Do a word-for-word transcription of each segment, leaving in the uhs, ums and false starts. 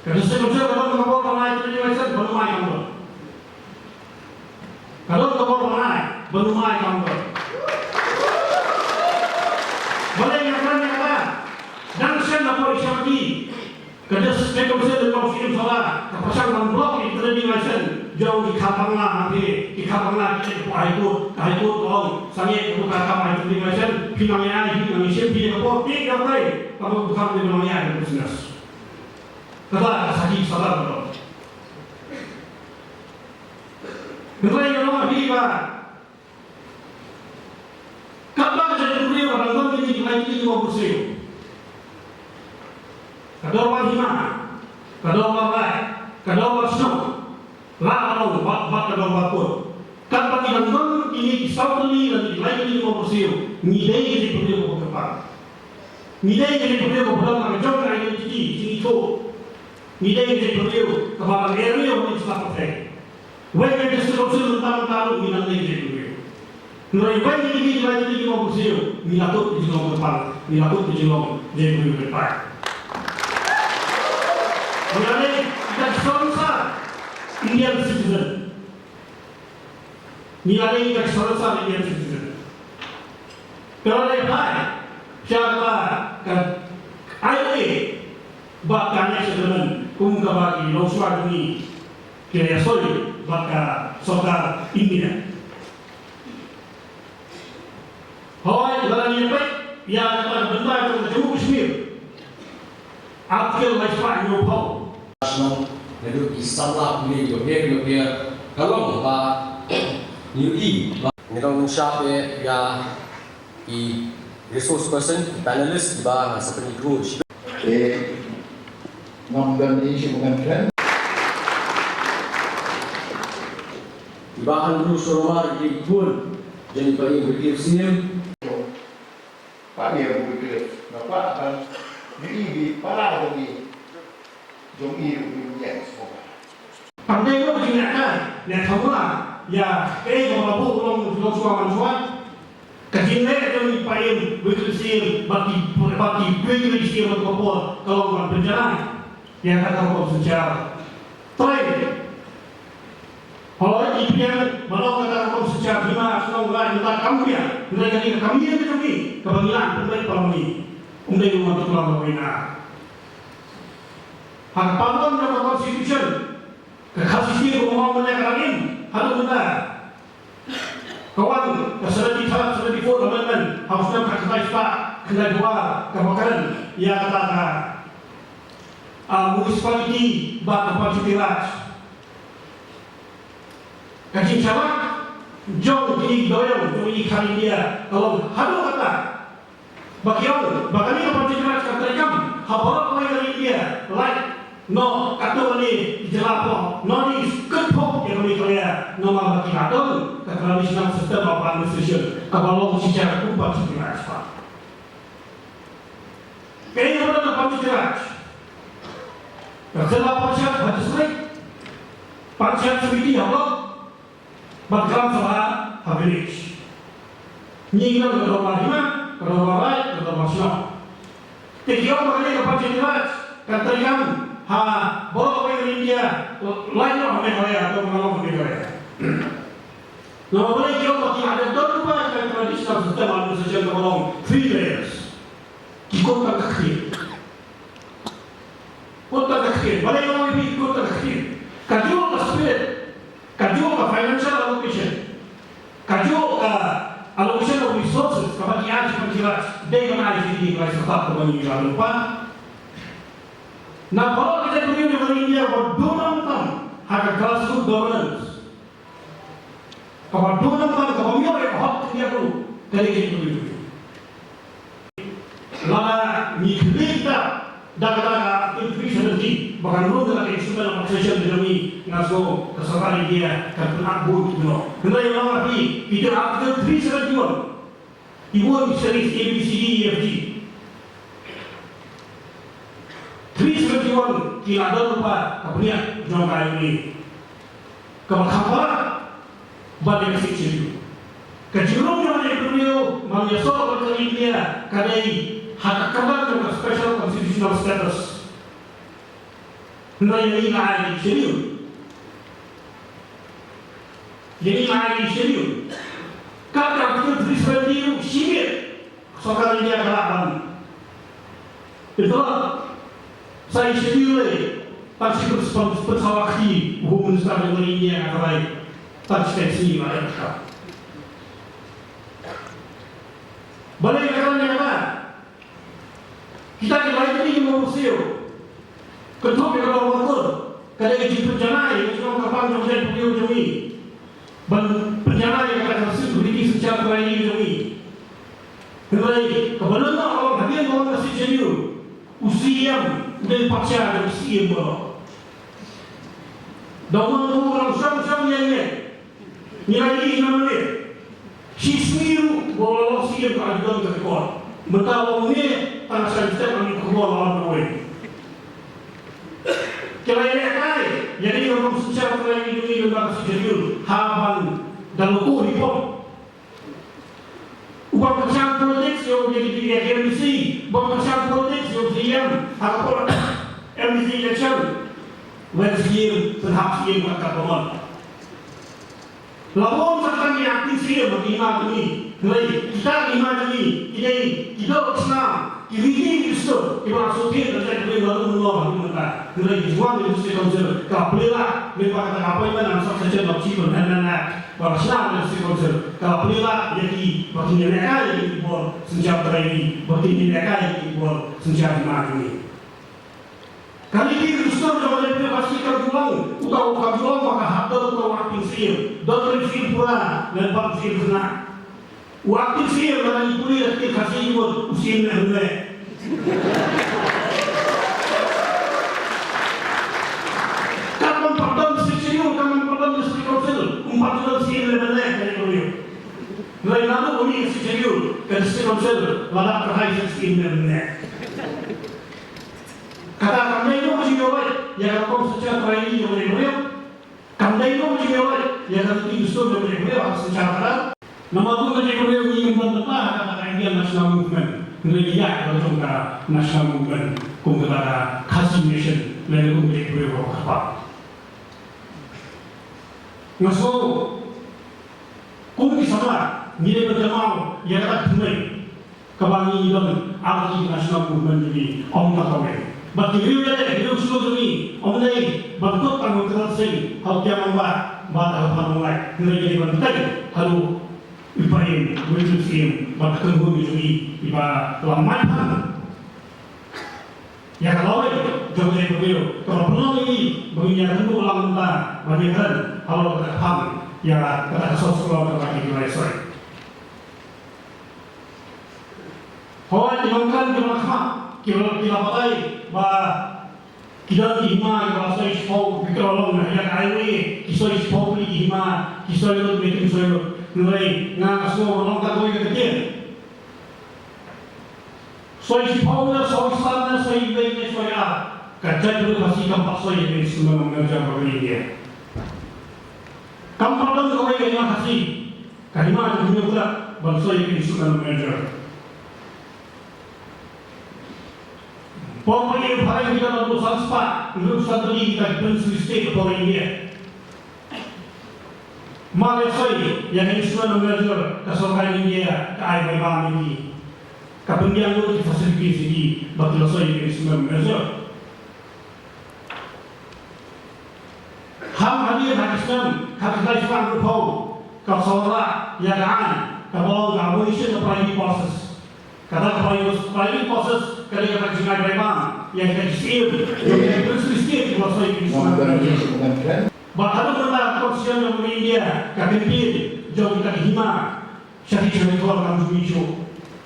Ka District Council ka don ka bor ban ai trading license, ban ym ai kam don. Ka don ka bor ban ai, ban ym ai kam don. Balei nga kren ïa kata? Dang shen na por i Shyamti, ka District Council ka long sha Imphal, ka pyrshang ban block ïa ki trading license jong ki kha Bangla, hangne ki kha Bangla ki leit hapoh High Court, ka High Court ka ong sangeh ka bor ka kam ai trading license, phi nang ïa ai, phi nang ïa shim, phi ïa ka bor, phi ïa ka bor, ka bor ka kam, phi nang ïa ai business. Kata ka sakhi salar ka don. Hynrei nga ong ïa phi ba katba ka jaitbynriew ka dang don kine ki lai tylli ki mawbyrsiew, ka dorbar hima, ka dorbar raid, ka dorbar shnong, la ka long bad, bad ka dorbar court. Katba ki dang don kine ki saw tylli lane ki lai tylli ki mawbyrsiew, ngi dei ka jaitbynriew kaba kyrpang. Ngi dei ka jaitbynriew kaba don la ka jong ka identity, jingithuh. Ngi dei ka jaitbynriew kaba la ïa ïa ïa ïa sla pyrthei. Wei ka District Council mynta mynta ruh ngi nang dei ka jaitbynriew. Hynrei wei ngi ngi ngi la jingim ki mawbyrsiew, ngi la tut ka jinglong kyrpang, ngi la tut ka jinglong jaitbynriew kyrpang. Ngi la dei kita ki sonsar Indian citizen. Ngi la dei ka sonsar Indian citizen. Ka la dei phai sha ka, ka I O A bad ka Next Settlement kum kaba ki longshuwa jong ngi ki la ïasoi bad ka sorkar India. Hooid, lada ngi peit ïa kata ka bynta jong ka Jammu Kashmir, Article lai spah hynñiewphew. Shnong, naduh ki samla pule kiba pher kiba pher, ka long ba ngi ïohi ba ngi dang nang shah ïa ki resource person, ki panelist kiba nga sa pynkhuid. Eh, ngam don issue ngan kren. Kiba han ru sormar ki khun jong i Paiem Brigadier Syiem. Paiem Wycliffe, nga kwah ban ïohi ba i para jong i, jong i ruh u ïeng sngewbha. Pynban ruh jingïakhun, ïa thaw la ïa kaei kaba la buh u long, u long shuwa man shuwa. Ka jingleh jong i Paiem Wycliffe Syiem bad ki, bad ki Paiem Wycliffe Syiem bad ka por ka long ban pynjanai ïa kata ka rukom synshar. Trai. Hooid, i pdiang ba long kata ka rukom synshar hima shnong rai mynta kam pdiang. Hynrei kane ka kam ïeng ka jong ngi kaba ngi lah pynbeit paralok. Um dei u man tuklar lawei na. Ha ka paralok jong ka Constitution, ka Khasi State ka ong mynne ka dang im haduh mynta. Ka wan ka seventy-third, seventy-fourth Amendment ha u snem khatkhyndai spah khyndaiphew ar kaba kren ïa kata ka, ah, municipality bad ka Panchayati Raj. Ka jingsharak jong kine ki dohnud jong i Khar India ka long haduh kata ba ki ong ba kane ka Panchayati Raj kan treikam ha baroh kawei ka ri India, lait noh katto katne ki jylla hapoh North East, kut pop ïa ka Meghalaya, namar ba ki la don ka traditional system of administration kaba long shisha kum Panchayati Raj pat. Kaei kaba don ka Panchayati Raj? Ka jylla Panchayat ha district, Panchayat Samiti ha block, bad Gram Sabha ha village. Ngi ngi don ka dorbar hima, ka dorbar raid, ka dorbar shnong. Te ki ong ba kane ka Panchayati Raj kan treikam ha baroh kawei ka ri India, lait noh ha Meghalaya, to ka long ha Meghalaya. Namar balei ki ong ba ki la dep don lypa ka traditional system administration kaba long three layers. Ki kut tang ka ktien. Kut tang ka ktien. Balei nga ong ïa phi kut tang ka ktien? Kajuh ka spirit, kajuh ka financial allocation, kajuh ka allocation of resources kaba ki ai sha Panchayati Raj, dei ban ai sha kine ki lai sorkar kaba ngi la don lypa. Na baroh ki jaitbynriew jong ka ri India ba duna tam ha ka grassroots governance. Kaba duna tam, kaba ym ïoh ïa ka hok jong ki ruh ka dei ka jaitbynriew. Lada ngi khmih kita da kata ka Article three seventy ba kan rung kata ka instrument of taxation ka jong ngi, nga sngew ka sorkar India kan pynap bun ki nong. Hynrei nga ong ïa phi, kita Article three seventy-one, i bun ki series A B C D E F G. Three seventy-one ki la don lypa ka bniat jong ka I O A. Kaba kham palat bad ïa ka Sixth Schedule. Ka jingrung jong ka jaitbynriew ban ïasoh bad ka India ka dei ha ka kyrdan jong ka special constitutional status. Hynrei ïa ngi la ai schedule. Ïa ngi la ai schedule. Kat ka Article three seventy ruh shibit Sorkar India ka lah ban ïa, sa i schedule lei. Tang shi pynsawa kti u Home Minister jong ka India ka rai. Tang shi pynsawa kti la ïa ka. Balei ka rai ïa ka? Kita ki lai tylli ki mawsiew. Kynthup ïa ka long ka kur. Ka dei ka jingpynjanai ïa ka jingkyrpang jong ka jaitbynriew jong ngi. Ban pynjanai ïa ka security, synshar trai jong ngi. Hynrei kaba lyngkot ka long hadien ba wan ka Sixth Schedule, u C M u dei parcha jong u C M baroh. Da u nongbuh u long shong shong ïa ngi. Ngi la ïohi na Mawlai. Shi sngi ruh ba u la long C M ka la don ka record. Mynta u long ne tang sha step, ani khubor la wan kawei. Ki la ïalehkai ïa kane ka rukom synshar trai jong ngi lyngba ka Sixth Schedule ha ban da loko reform. U bym kyrshan politics ïa u, ïa ki, ïa ki M D C, u bym kyrshan politics ïa u C M ha ka por M D C election. Wan C M, pynhap C M kat kat ba mon. La bun sa tang ïa ki C M ha ki hima jong ngi. Hynrei kita ki hima jong ngi ki dei ki dohkha, ki riti ki dustur kiba la shu thied da ka jaitbynriew naduh mynno haduh mynta. Hynrei ki jingwan ka District Council ka la plie lah lyngba kata ka Appointment and Succession of Chief and Headman Act ba la shna da ka District Council, ka la plie lah ïa ki ba kin ïalehkai ïa ki bor synshar trai, ba kin ïalehkai ïa ki bor synshar hima jong ngi. Ka riti ka dustur jong ka jaitbynriew Khasi kam ju long, uta u kam ju long ba ka hap don uta u acting C M. Don ka riti C M pura lem bad C M khynnah. U acting C M lada ngi pule da ka ktien Khasi ngi mut u C M neh neh. Kam pat don Sixth Schedule, kam pat don District Council, um pat don C M neh neh ka jaitbynriew. Hynrei naduh ba mih ka Sixth Schedule, ka District Council la dap kyrhai sha C M neh neh. Kata kam dei noh ka jingïohi ïa ka rukom synshar trai jong ka jaitbynriew. Kam dei noh ka jingïohi ïa ka riti dustur jong ka jaitbynriew ha ka synshar khadar. Namar kum ka jaitbynriew ngim don bynta ha kata ka Indian National Movement. Ngi la ïaid ha ka jong ka National Movement kum kata ka Khasi Nation, lane kum ka jaitbynriew kaba kyrpang. Nga sngew kum ki samla ngi dei ban kynmaw ïa kata ka thymmai. Kaba ngi don ha ka National Movement jong ngi, ym tang kawei. Bad ki riew ïaleh, ki riew shnong jong ngi, ym dei ban kut tang u Tyrot Sing ha u Kiang Nangbah bad ha u Phan Wanglait, hynrei ngi dei ban teng haduh u Ibrahim, u Ibrahim Syiem bad ka kynhun jong ngi, iba la mait phan ïa ka lawei jong ka jaitbynriew, kaba pynlong ïa ngi ba ngin ïakynduh lang mynta ban ïakren halor kata ka phang ïa kata ka soskular kaba ki la ïasoi. Hooid, ki nongkren kiba khmat, ki la, ki la batai ba ki don ki hima kiba la soi shiphew, ki la long na ïa ka highway, ki soi shiphew tylli ki hima, ki soi lut ne kim soi lut. Hynrei nga, nga sngew ba long kata kawei ka ktien. Soi shiphew ne soi san ne soi wei ne soi ar, ka jaitbynriew Khasi kam pat soi ïa ka instrument of merger ba ka India. Kam pat don kawei ka hima Khasi, ka hima jong ka hynñiewtrep, ban soi ïa ka instrument of merger. Por ba ïa phareng kita ba dei san spah hynriew san tylli kita ki princely state hapoh India. Mar ïa soi ïa ka instrument of merger, ka sorkar India ka ai bai bam ïa ki, ka pynbiang lut ki facilities ïa ki ba ki la soi ïa ka instrument of merger. Ham hadien ha ki snem khatkhyndai spah hynriewphew ka sawara ïa ka aiñ kaba long ka abolition of primary purses. Kata ka primary, primary purses ka dei kata ka jingai bai bam ïa kita ki syiem, ïa kita ki princely state kiba la soi ïa ka instrument of merger. Bad haduh mynta ka Constitution jong ka India ka kyntien jong kita ki hima sha ki territory kam ju mih shuh.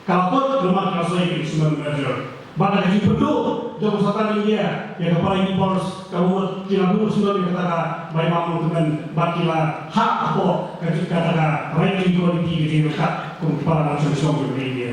Ka la kut namar ka la soi ïa ka instrument of merger. Bad da ka jingpynduh jong ka sorkar India ïa ka primary purse, ka mut ki la duh shuh ïa kata ka bai bam longkmen bad ki la hap hapoh kata ka right to equality ka jingryngkat kum ki para nongshong shnong jong ka India.